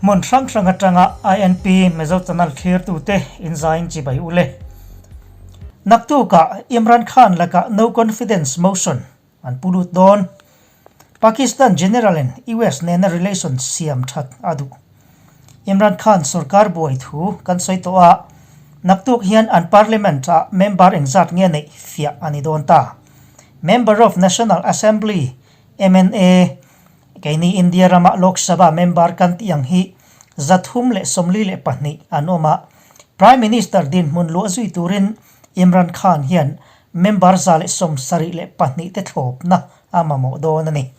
Hmun hrang hrang atanga INP Mizo Channel thlirtute inzain chibai u le. Naktukah Imran Khan lakah no confidence motion an pu lut dawn. Pakistan General in US nena relation siam that a duh. Imran Khan sorkar buai thu kan sawi tawh a, naktuk hian an parliament ah member engzat nge neih fiah a ni dawn ta. Member of National Assembly, MNA, keini India rama Lok Sabha member kan tih ang hi 342 an awm a, Prime Minister dinhmun luah zui turin Imran Khan hian member 172 te thlawpna a mamawh dawn a ni.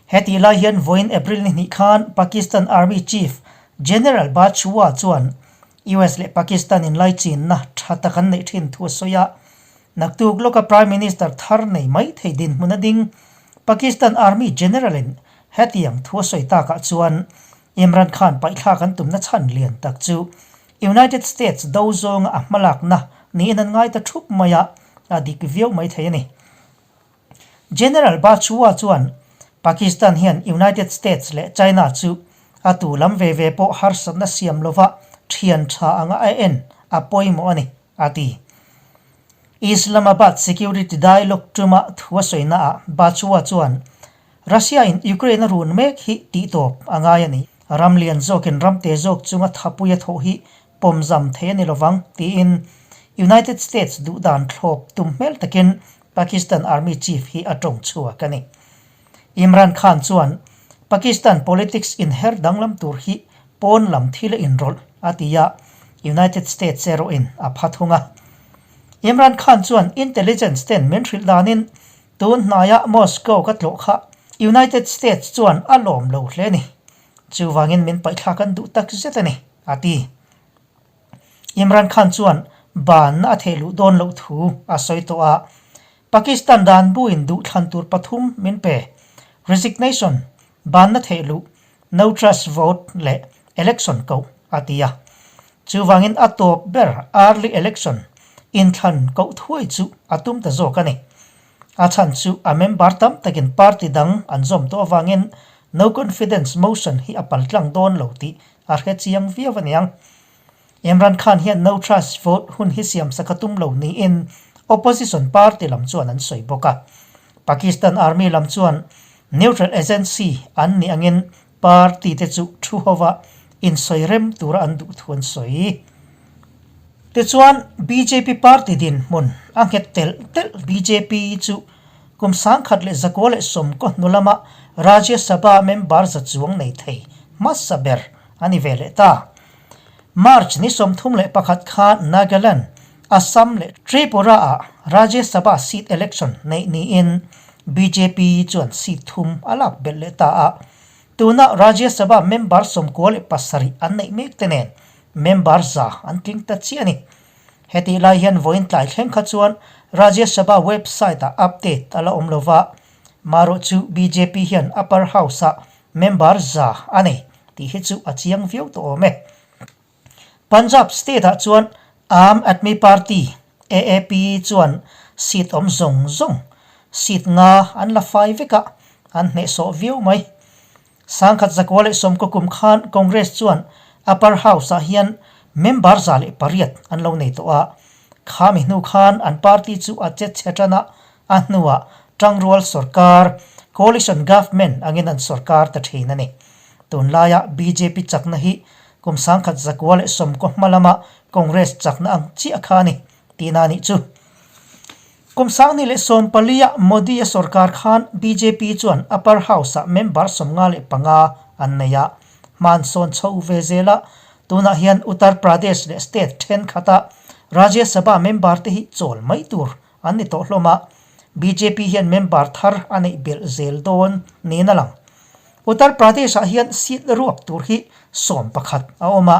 Hetih lai hian vawiin April ni hnih khan Pakistan Army Chief General Bajwa chuan US leh Pakistan inlaichinna tha tak an neih thin thu a sawi a, naktuk lawka Prime Minister thar nei mai thei dinhmun a ding. Pakistan Army General in hetiang thu a sawi takah chuan Imran Khan paihthlak an tumna chhan lian tak chu United States do zawnga a hmalakna niin an ngai ta thup mai a, a dik viau mai thei a ni. General Bajwa chuan Pakistan hian United States leh China chu a tu lam ve ve pawh harsatna siam lova thian tha anga a en a pawimawh a ni, a ti. Islamabad Security Dialogue tuma thu a sawinaah Bajwa chuan Russia in Ukraine a run mek hi tihtawp a ngai a ni. Ram lian zawkin ram te zawk chunga thapui a thawh hi pawmzam thei a ni lovang, tiin United States duhdan thlawp tum hmel takin Pakistan Army Chief hi a tawng chhuak a ni. Imran Khan chuan Pakistan politics inher danglam tur hi pawn lam thil a inrawlh a ti a, United States erawhin a pha thung a. Imran Khan chuan intelligence ten min hrilh danin tun hnaiah Moscow ka tlawh kha United States chuan a lawm lo hle a ni. Chuvangin min paihthlak an duh tak zet a ni, a ti. Imran Khan chuan banna a theh luh dawn loh thu a sawi tawh a, Pakistan dan buin duhthlan tur pathum min pe, resignation, banna theh luh, no trust vote leh election koh, a ti a. Chuvangin a tawp ber early election inthlan koh thuai chu a tum ta zawk a ni. A chhan chu a member tam takin party dang an zawm tawh avangin no confidence motion hi a paltlang dawn lo tih a hre chiang viau aniang. Imran Khan hian no trust vote hun hi siamsak a tum lo niin opposition party lam chuan an sawi bawk a. Pakistan Army lam chuan neutral agency an nih angin party te chu thu hova insawi rem tura an duh thu an sawi. Tichuan bjp party dinhmun a nghet telh telh bjp chu kum 1990 hnu lama Rajya Sabha member za chuang nei thei hmasa ber a ni ve leh ta. March ni 31 khan Nagaland, Assam leh Tripura ah Rajya Sabha seat election neih niin bjp chuan seat thum a lak belh leh ta a. Tuna Rajya Sabha member 97 an neih mek te nen member za an tling ta chiah a ni. Hetih lai hian vawiin tlai thleng kha chuan Rajya Sabha website ah update a la awm lova, marawh chu bjp hian upper house ah member za a nei tih hi chu a chiang viau tawh awm e. Punjab state ah chuan Aam Aadmi Party, AAP, chuan seat awm zawng zawng, seat nga an la fai vek a, an hnehsawh viau mai. 1990 kum khan Congress chuan Upper House ah hian member 108 an lo nei tawh a, khami hnu khan an party chu a che chhe tan a, a hnuah tangrual sorkar, coalition government, angin an sorkar ta thin a ni. Tunlaia bjp chakna hi kum 1990 hma lama Congress chakna ang chiah kha a ni tihna a nih chu. Kum 2014 a Modi a sorkar khan bjp chuan upper house ah member 55 an nei a, hmansawn chho ve zel a, tunah hian Uttar Pradesh leh state thenkhat a Rajya Sabha member te hi chawl mai tur an ni tawh hlawm a, bjp hian member thar a neih belh zel dawn niin a lang. Uttar Pradesh ah hian seat ruak tur hi 11 a awm a,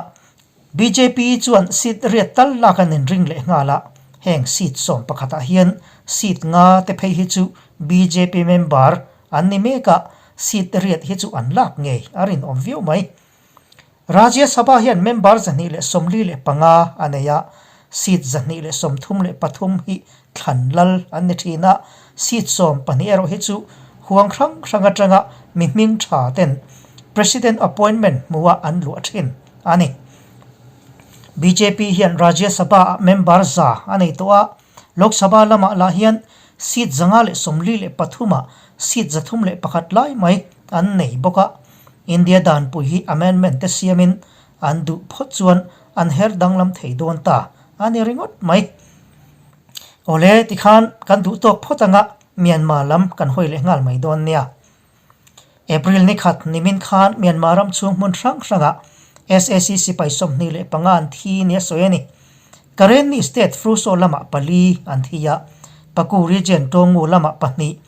Bjp chuan seat riat tal lak an inring leh nghal a, heng seat 11 ah hian seat nga te phei hi chu bjp member an ni mek a, seat riat hi chu an lak ngei a rinawm viau mai. Rajya Sabha hian member 245 a nei a, seat 233 hi thlan lal an ni thin a, seat 12 erawh hi chu huang hrang hrang atanga mi hming tha ten. President appointment hmuhah an luah thin a ni. Bjp hian Rajya Sabha-ah member za a nei tawh a, Lok Sabha lamah lah hian seat 143-ah seat 301 lai mai an nei bawk a. India danpui hi amendment te siamin an duh phawt chuan an her danglam thei dawn ta a ni ringawt mai. Awle, tikhan kan duh tawk phawt anga Myanmar lam kan hawi leh nghal mai dawn nia. April ni khat nimin khan Myanmar ram chhung hmun hrang hrangah sac sipai 25 an thi nia sawi a ni. Karenni State Fruso lamah pali an thi a, Paku Region Tawngu lamah pahnih,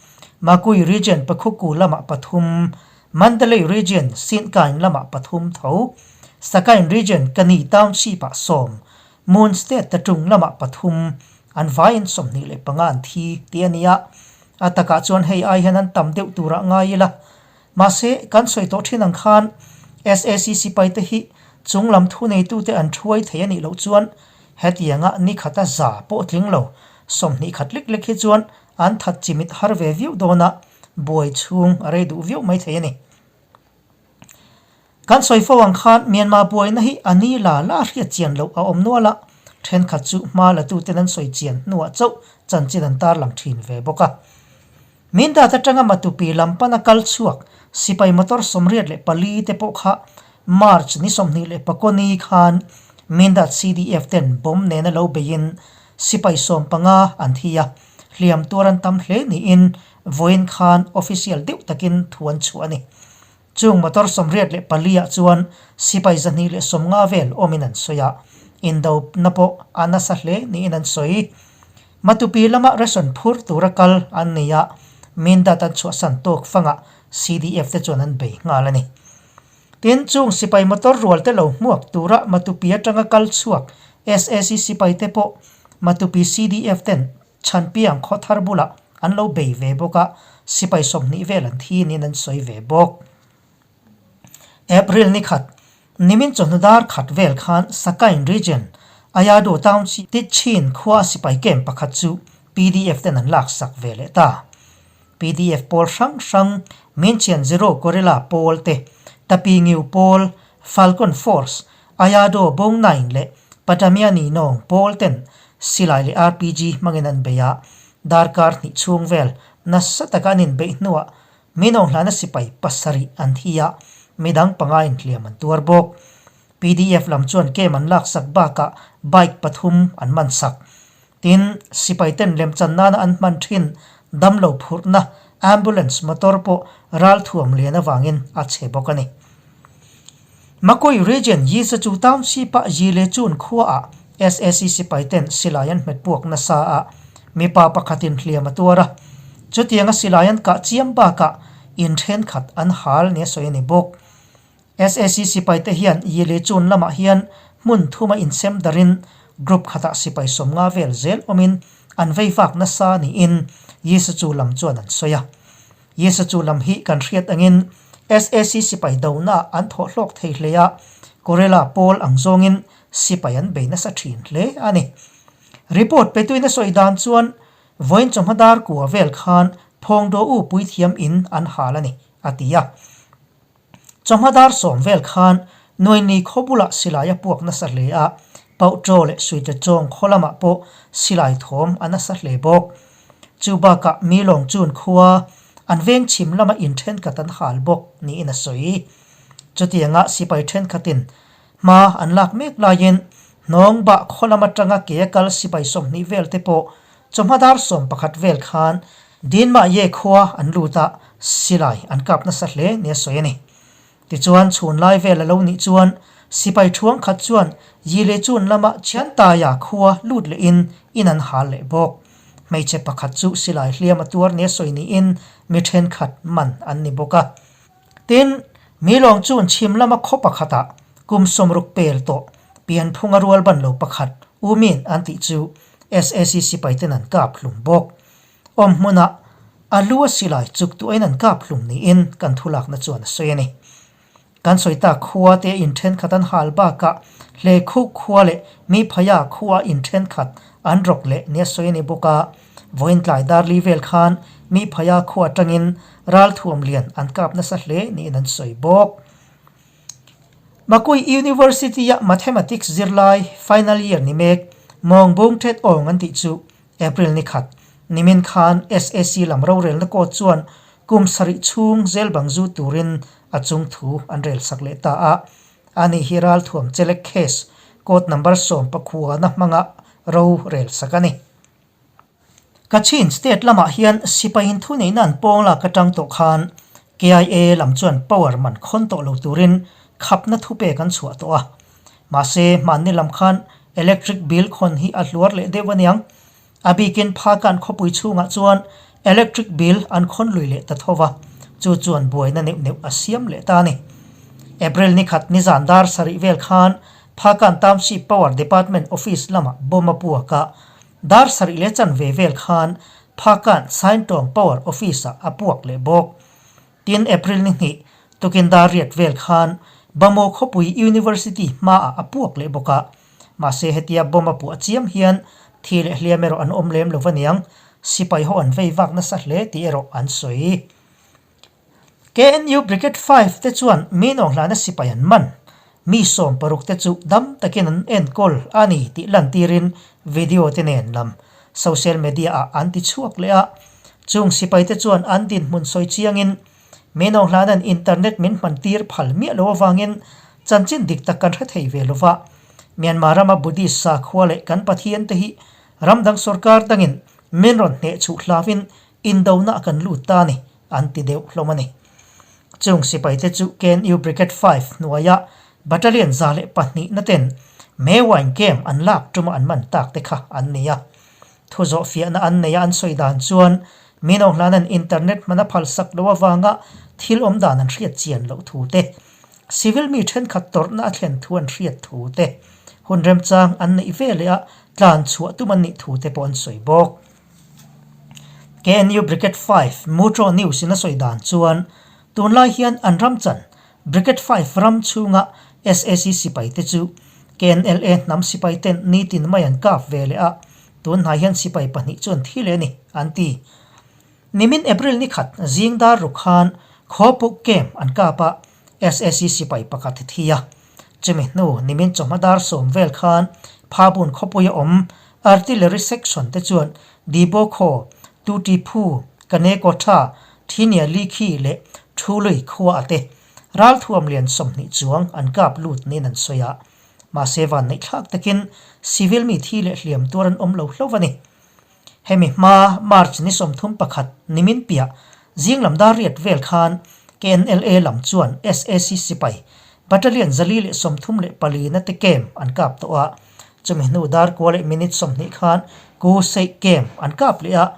Makui Region Pakhuku lamah pathum, Mandalay Region Sinkain lamah pathum tho, Sakain Region Kani Township-ah sawm, Mon State Tatung lamah pathum, an vaiin 25 an thi tih a ni a. A takah chuan hei ai hian an tam deuh turah ngai ila. Mahse, kan sawi tawh thin ang khan sac sipaite hi chung lam thuneitute an thuai thei a nih loh chuan hetianga ni khata za pawh tling lo 20 khat lek lek hi chuan an that chimit har ve viau dawn a, buai chhung a rei duh viau mai thei a ni. Kan sawi fo ang khan Myanmar buaina hi a ni la la hriat chian loh a awm nual a, thenkhat chu hma la tuten an sawi chian hnuah chauh chanchin an tarlang thin ve bawk a. Mindat atanga Matupi lam pana kal chhuak sipai motor 84 te pawh kha March ni 24 ni khan Mindat CDF ten bomb nena lo beiin sipai 15 an thi a, hliam tuar an tam hle niin vawiin khan official deuh takin thu an chhuah a ni. Chung motor 84 ah chuan sipai 250 vel awmin an sawi a, indona pawh a nasa hle niin an sawi. Matupi lama ration phur tura kal an ni a, Mindat an chhuahsan tawk fangah CDF te chuan an bei nghal a ni. Tin, chung sipai motor rual te lo hmuak tura Matupi atanga kal chhuak sac sipai te pawh Matupi CDF ten Chhanpiang khaw thar bulah an lo bei ve bawk a, sipai 20 vel an thi niin an sawi ve bawk. April ni khat, nimin chawhnu dar khat vel khan Sakain Region, Ayado Township, Tichin khua sipai camp pakhat chu PDF ten an laksak ve leh ta. PDF pawl hrang hrang, Minchian Zero Guerrilla pawl te, Tapi Ngiu pawl, Falcon Force, Ayado Bong Naing leh Patamiani Nawng pawl ten silai leh RPG hmangin an bei a, darkar hnih chhung vel nasa taka an inbeih hnuah Minawng hlana sipai pasarih an thi a, midang panga inhliam an tuar bawk. PDF lam chuan camp an laksak bakah bike pathum an man sak. Tin, sipai ten lemchan nana an hman thin damlo phurhna ambulance motor pawh ralthuam lian avangin a chhe bawk a ni. Makoi Region Yizachu Township-a Yilechun khuaah sac sipai ten silai an hmet puak nasa a, mipa pakhatin hliam a tuar a. Chutianga silai an kah chiam bakah in thenkhat an hal nia sawi a ni bawk. Sac sipaite hian Yilechun lamah hian hmun thuma insem darin group khatah sipai 50 vel zel awmin an vei vak nasa niin Yisachu lam chuan an sawi a. Yisachu lam hi kan hriat angin sac sipai donaah an thawh hlawk thei hle a, Guerrilla pawl ang zawngin sipai an bei nasa thin hle a ni. Report petuin a sawi dan chuan vawiin chawhma dar kua vel khan Phawngdaw u puithiam in an hal a ni, a ti a. Chawhma dar sawm vel khan Nuaini khaw bulah silai a puak nasa hle a, Pauhṭaw leh Suitechawng khaw lamah pawh silai thawm a nasa hle bawk. Chu bakah Milawng chun khua an veng chhim lama in thenkhat an hal bawk niin a sawi. Chutianga sipai thenkhatin hma an lak mek laiin hnawng bah khaw lam atanga ke a kal sipai 20 vel te pawh chawhma dar 11 vel khan Dinmah ye khua an lut a, silai an kap nasa hle nia sawi a ni. Tichuan chhun lai vel a lo nih chuan sipai thuang khat chuan Yi le chun lama Chiantaia khua lut lehin in an hal leh bawk. Hmeichhe pakhat chu silai hliam a tuar nia sawi niin mi thenkhat man an ni bawk a. Tin, mi lawng chun chhim lama khaw pakhatah kum 60 pel tawh pianphunga rual ban lo pakhat U Min an tih chu sac sipai ten an kap hlum bawk. Awm hmunah a lu a silai chuk tuahin an kap hlum niin kan thulakna chuan a sawi a ni. Kan sawi tak khua te in thenkhat an hal bakah Hlekhuk khua leh Miphaia khua in thenkhat an rawk leh nia sawi a ni bawk a, vawiin tlai darli vel khan Miphaia khua atangin ralthuam lian an kap nasa hle niin an sawi bawk. Makui University-a Mathematics zirlai final year ni mek Mawng Bung Thet Awng an tih chu April ni khat nimin khan SAC lam rorelna court chuan kum sarih chhung zel bang zu turin a chung thu an rel sak leh ta a. Ani hi ralthuam chelek case court number 14 na hmanga ro rel sak a ni. Kachin state lamah hian sipain thuneihna an pawng lak atang tawh khan KIA lam chuan power man khawn tawh lo turin khapna thupek an chhuah tawh a. Mahse, hmanni lam khan electric bill khawn hi a hluar leh deuh aniang. A bikin Phakan khawpui chhungah chuan electric bill an khawn lui leh ta tho va, chu chuan buaina neuh neuh a siam leh ta a ni. April ni khat nizan dar sarih vel khan Phakan Township Power Department office lamah bomb a puak a, Dar sarih leh chanve vel khan Phakan Saintawng Power Office-ah a puak leh bawk. Tin, April ni hnih, tukin dar riat vel khan Bamaw khawpui University hmaah a puak leh bawk a. Mahse, hetia bomb a puah chiam hian thi leh hliam erawh an awm lem lo aniang, sipai ho an vei vak nasa hle tih erawh an sawi. KNU Brigade Five te chuan mi nawnghlana sipai an man. Mi 16 te chu dam takin an enkawl a ni tih lantirin video te nen lam social media ah an ti chhuak leh a. Chung sipai te chuan an dinhmun sawi chiangin mi nawnghlana'n internet min hman tir phal miah lo avangin chanchin dik tak kan hre thei ve lova. Myanmar rama Buddhist sakhua leh kan Pathian te hi ram dang sorkar dangin min rawn hnehchhuh hlauin Indona a kan lut ta a ni, an ti deuh hlawm a ni. Chung sipaite chu KNU Brigade Five hnuaia Battalion 102 na ten May Wine Camp an lak tuma an man tak te kha an ni a. Thu zawh fiahna an neia an sawi dan chuan Mino hlanan internet hman a phalsak loh avanga thil awm dan an hriat chian loh thu te, civil mi thenkhat tawrhna a thlen thu an hriat thu te, hun remchang an neih veleh a tlan chhuah tum an nih thu te pawh an sawi bawk. KNU Brigade Five Mutro News in a sawi dan chuan tunlai hian an ram chan Brigade Five ram chhunga sac sipai te chu KNLA hnam sipai ten nitin mai an kap ve leh a, tun hnai hian sipai pahnih chu an thi leh a ni, an ti. Nimin April ni khat zing dar ruk khan Khawpuk Camp an kap a, sac sipai pakhat a thi a. Chumi hnu nimin chawhma dar sawm vel khan Phabun khawpuia awm Artillery Section te chuan Dibo khaw, Tuti Phu, Kane Kotha, Thinia Likhi leh Thului khua a te ralthuam lian 20 chuang an kap lut niin an sawi a. Mahse vanneihthlak takin civil mi thi leh hliam tuar an awm lo hlauh a ni. Hemi hma March ni 31 nimin piah zing lam dar riat vel khan KNLA lam chuan sac sipai Battalion 434 na te camp an kap tawh a, chumi hnu dar kua leh minute 20 khan Ku Seih camp an kap leh a,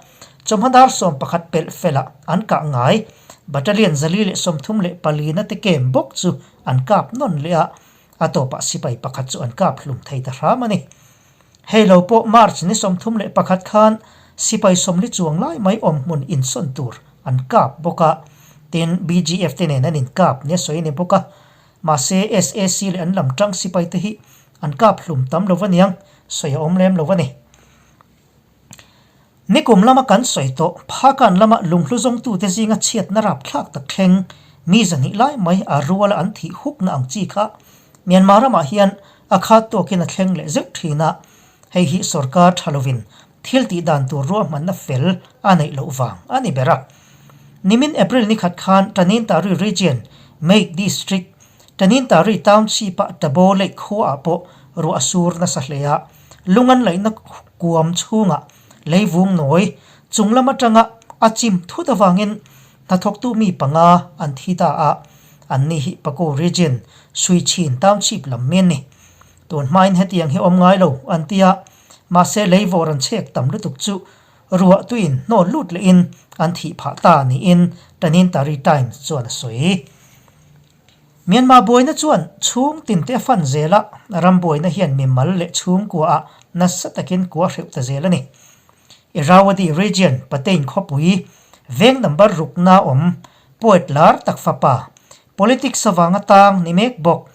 chawhma dar 11 pelh felah an kah ngai Battalion 434 na te camp bawk chu an kap nawn leh a, a tawpah sipai pakhat chu an kap hlum thei ta hram a ni. Hei lo pawh March ni 31 khan sipai 40 chuang lai mai awm hmun insawn tur an kap bawk a, tin BGF te nen an inkap nia sawi a ni bawk a. Mahse sac leh an lam tang sipai te hi an kap hlum tam lo aniang, sawi a awm lem lo a ni. Nikum lama kan sawi tawh, Phakan lama lunghlu zawngtute zinga chhiatna rapthlak tak thleng, mi 200 lai mai a ruala an thih hukna ang chi kha Myanmar ramah hian a khat tawkin a thleng leh zeuh thin a, hei hi sorkar tha lovin thil tih dan tur ruahmanna fel a neih loh vang a ni ber a. Nimin April ni khat khan Tanintari Region, Meik District, Tanintari Township-a Tabo Lake khuaah pawh ruah a sur nasa hle a, lung an laihna kuam chhungah leivung nawi chung lam atanga a chim thut avangin hnathawktu mi panga an thi ta a, anni hi Paku Region, Suichin Township lam mi an ni. Tun hmain hetiang hi awm ngai lo an ti a, mahse leivawr an chhek tam lutuk chu ruah tuiin hnawl lut lehin an thih phah ta niin Tanintari Times chuan a sawi. Myanmar buaina chuan chhung tinte a fan zel a, ram buaina hian mimal leh chhungkuaah nasa takin kua hreuh ta zel a ni. Irrawaddy Region Patein khawpui veng number rukna awm poet lar tak fapa politics avanga tang ni mek bawk.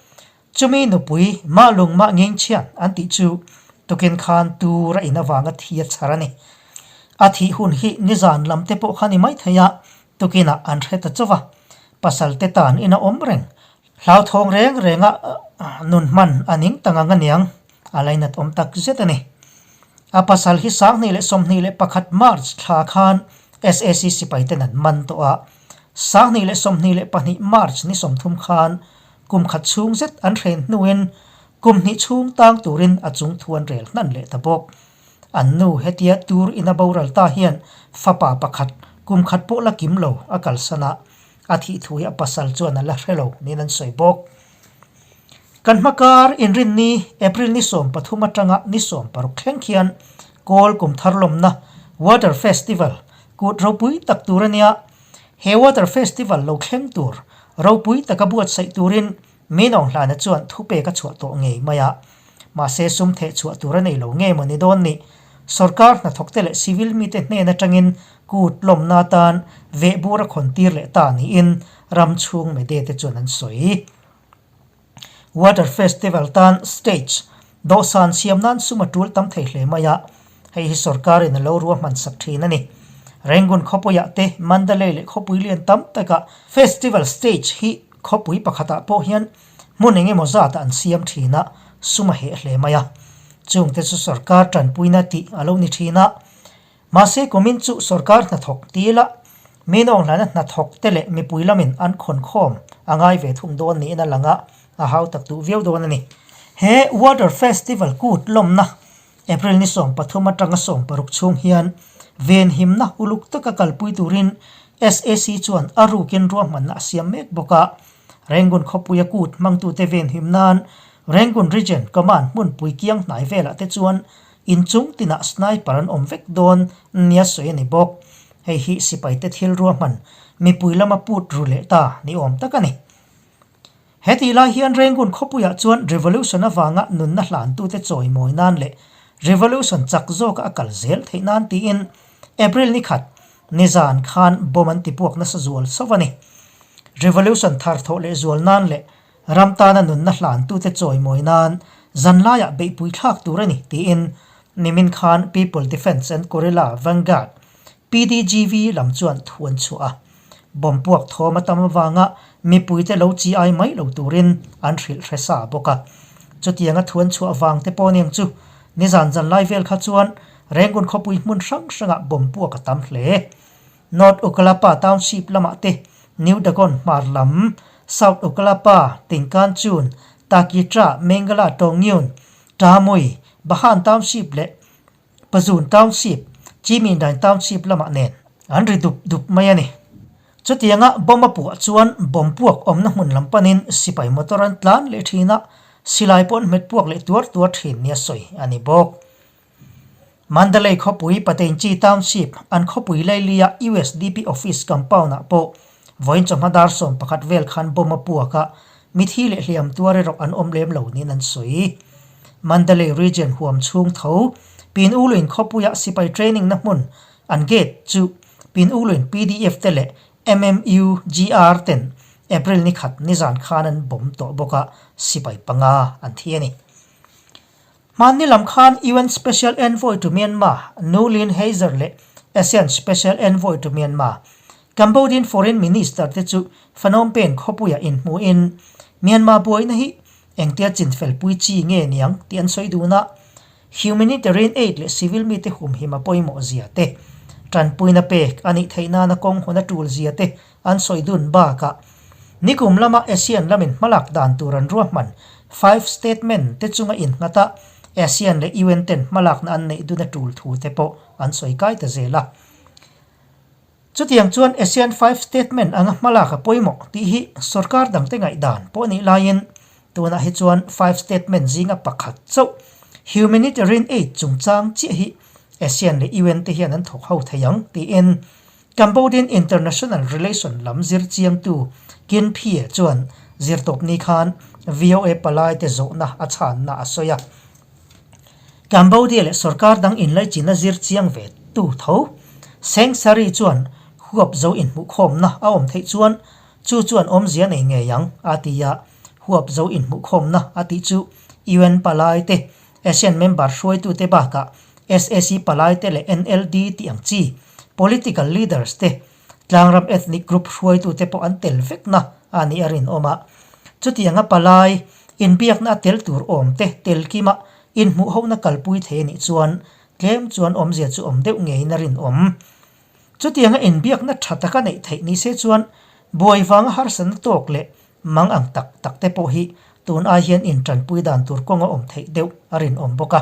Chumi nupui mah lung mah ngeng chhian an tih chu tukin khan tur a in avanga thi a chhar a ni. A thih hun hi nizan lam te pawh kha ni mai thei a, tukinah an hre ta chauh a. Pasal te tan in a awm reng. Hlauthawng reng renga. nun hman a ning ta ngang aniang, a lainat awm tak zet a ni. A pasal hi 2021 March thla khan SAC sipai ten an man tawh a, 2022 March ni 30 khan kum khat chhung zet an hren hnuin kum hnih chhung tang turin a chung thu an rel hnan leh ta bawk. An nu hetia tur ina boral ta hian fapa pakhat kum khat pawh la kim lo a kalsan a, a thih thu hi a pasal chuan a la hre lo niin an sawi bawk. Kan hmakar inrinni April ni 13 atanga ni 16 thleng khian Kawl kum thar lawmna Water Festival kut ropui tak tur a nia. He Water Festival lo thleng tur ropui taka buatsaih turin Minawng hlana chuan thupek a chhuah tawh ngei mai a. Mahse sum theh chhuah tur a nei lo nge maw ni dawn ni? Sorkar hnathawkte leh civil mite hnen atangin kut lawmna atan vehbur a khawn tir leh ta niin ram chhung media te chuan an sawi. Water Festival tan stage dawhsan siam nan sum a tul tam thei hle mai a, hei hi sorkarin a lo ruahman sak thin a ni. Rangoon khawpuiah te Mandalay leh khawpui lian tam takah festival stage hi Khawpui pakhatah pawh hian hmun eng emaw zatah an siam thin a, sum a heh hle mai a. Chungte chu sorkar tanpuina tih a lo ni thin a. Mahse kumin chu sorkar hnathawk ti ila, mi nawnghlana hnathawk te leh mipui lamin an khawnkhawm a ngai ve thung dawn niin a lang a, a hau tak duh viau dawn a ni. He Water Festival kut lawmna April ni 13 atanga 16 chhung hian venhimna uluk taka kalpui turin SAC chuan a rukin ruahmanna a siam mek bawk a. Rangoon khawpuia kut hmangtute venhim nan Rangoon Region Command hmunpui kiang hnai velah te chuan inchung tinah sniper an awm vek dawn nia sawi a ni bawk. Hei hi sipaite thil ruahman mipui lama put ru leh ta ni awm tak a ni. Hetih lai hian Rangoon khawpuiah chuan revolution avanga nunna hlantute chawimawi nan leh revolution chak zawka a kal zel theih nan tiin April ni khat nizan khan bomb an tipuak nasa zual sauh a ni. Revolution thar thawh leh zual nan leh ram tana nunna hlantute chawimawi nan zanlaiah beihpui thlak tur a ni tiin nimin khan People Defence and Guerrilla Vanguard, PDGV, lam chuan thu an chhuah a. Bomb puak thawm a tam avanga mipuite lo chi ai mai lo turin an hrilh hre sa bawk a. Chutianga thu an chhuah vang te pawh aniang chu nizan zan lai vel kha chuan Rangoon khawpui hmun hrang hrangah bomb puak a tam hle. North Okkalapa Township lamah te New Dagon hmar lam, South Okkalapa, Tingkanchun, Takitra, Mengala Tawngyun, Tamui, Bahan Township leh Pazun Township, Chimindain Township lamah nen an ri dup dup mai a ni. Chutianga bomb a puah chuan bomb puak awmna hmun lam panin sipai motor an tlan leh thin a, silai pawh an hmet puak leh tuar tuar thin nia sawi a ni bawk. Mandalay khawpui Pateinchi Township an khawpui lailia USDP office compound-ah pawh vawiin chawhma dar 11 vel khan bomb a puak a, mithi leh hliam tuar erawh an awm lem lo niin an sawi. Mandalay Region huam chhung tho Pin Uluin khawpuia sipai training na hmun an gate chu Pin Uluin PDF te leh MMUGR ten April ni khat nizan khan an bawm tawh bawk a, sipai panga an thi a ni. Hmanni lam khan UN Special Envoy to Myanmar Noeleen Heyzer leh ASEAN Special Envoy to Myanmar Cambodian Foreign Minister te chu Phnom Penh khawpuiah inhmuhin Myanmar buaina hi Engtia chinfelpui chi nge niang tih an sawi dun a, humanitarian aid leh civil mite humhim a pawimawh zia te, tanpuina pek a nih theih nana kawng hawn a tul zia te an sawi dun bakah nikum lama ASEAN lamin hmalak dan tur an ruahman five statement te chunga innghat a ASEAN leh UN ten hmalakna an neih dun a tul thu te pawh an sawi kai ta zel a. Chutiang chuan ASEAN Five Statement anga hmalak a pawimawh tih hi sorkar dangte ngaihdan pawh nih laiin tunah hi chuan Five Statement zinga pakhat chauh Humanitarian Aid chungchang chiah hi ASEAN leh UN te hian an thawk ho thei ang tiin Cambodian International Relation lam zir chiangtu Kin Phie chuan zirtawpni khan VOA palaite zawhna a chhanna a sawi a. Cambodia leh sorkar dang inlaichinna zir chiang ve tu tho. Seng Sari chuan huap zo inhmuhkhawmna a awm theih chuan chu chuan awmzia nei ngei ang a ti a, huap zo inhmuhkhawmna a tih chu UN palai te, ASEAN member hruaitute bakah sac palai te leh NLD tih ang chi political leaders te Tlangram ethnic group hruaitute pawh an tel vekna a nih a rinawm a. Chutianga palai, Inbiakna a tel tur awm te tel kima inhmuhhona kalpui thei a nih chuan tlem chuan awmzia chu awm deuh ngeiin a rinawm. Chutianga inbiakna tha taka neih theih ni se chuan buai vanga harsatna tawk leh mang ang tak tak te pawh hi tun ai hian intanpui dan tur kawng a awm theih deuh a rinawm bawk a.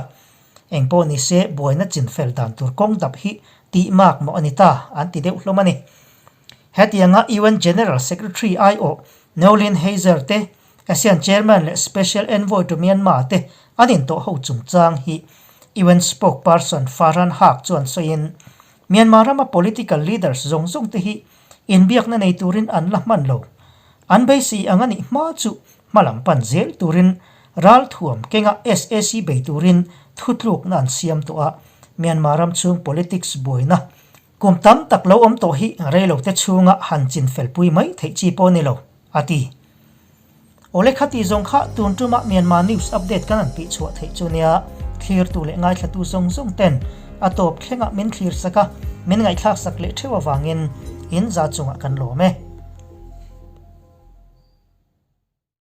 Engpawh ni se buaina chinfel dan tur kawng dap hi tih mak mawh a ni ta an ti deuh hlawm a ni. Hetianga UN General Secretary aiawh Noeleen Heyzer te ASEAN Chairman leh Special Envoy to Myanmar te an intawh ho chungchang hi UN Spokesperson Farhan Haq chuan sawiin, Myanmar rama political leaders zawng zawng te hi inbiakna nei turin an la hman lo. An beisei ang a nih hma chu hmalam pan zel turin ralthuam kenga sac bei turin thutlukna an siam tawh a, Myanmar ram chhung politics buaina Kum tam tak lo awm tawh hi reilote chhunga han chin felpui mai theih chi pawh a ni lo, a ti. Awle khati zawng kha tun tuma Myanmar News Update kan han tih chhuah theih chu nia, thlirtu leh ngaithlatu zawng zawng ten a tawp thlengah min thlir sak a, min ngaihthlak sak leh theuh avangin in za chungah kan lawm e.